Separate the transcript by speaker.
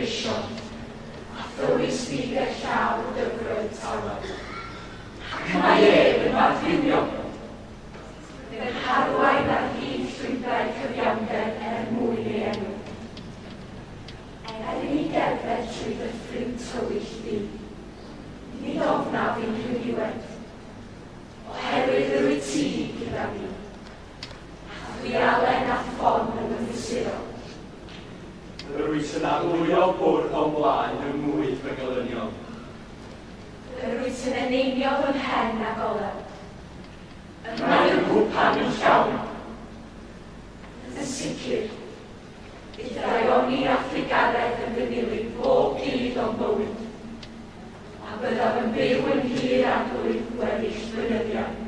Speaker 1: greision, a thywys fi ger llaw dyfroedd tawel. Ac y mae ef yn f'adfywio. Fe'm harwain ar hyd llwybrau cyfiawnder er mwyn ei enw. Er i mi gerdded trwy ddyffryn tywyll ddu, nid ofnaf unrhyw niwed, oherwydd yr wyt ti gyda fi, a thwialen a ffon yn fy nghysuro.
Speaker 2: Yr wyt yn arlwyo bwrdd o'm blaen yng ngŵydd fy ngelynion.
Speaker 1: Yr wyt yn eneinio fy mhen ag olew. Y mae fy nghwpan yn llawn. Yn sicr, bydd daioni a thrugaredd yn fy nilyn bob dydd o'm bywyd, a byddaf yn byw yn nhir Arglwydd gweddill fy nyddiau.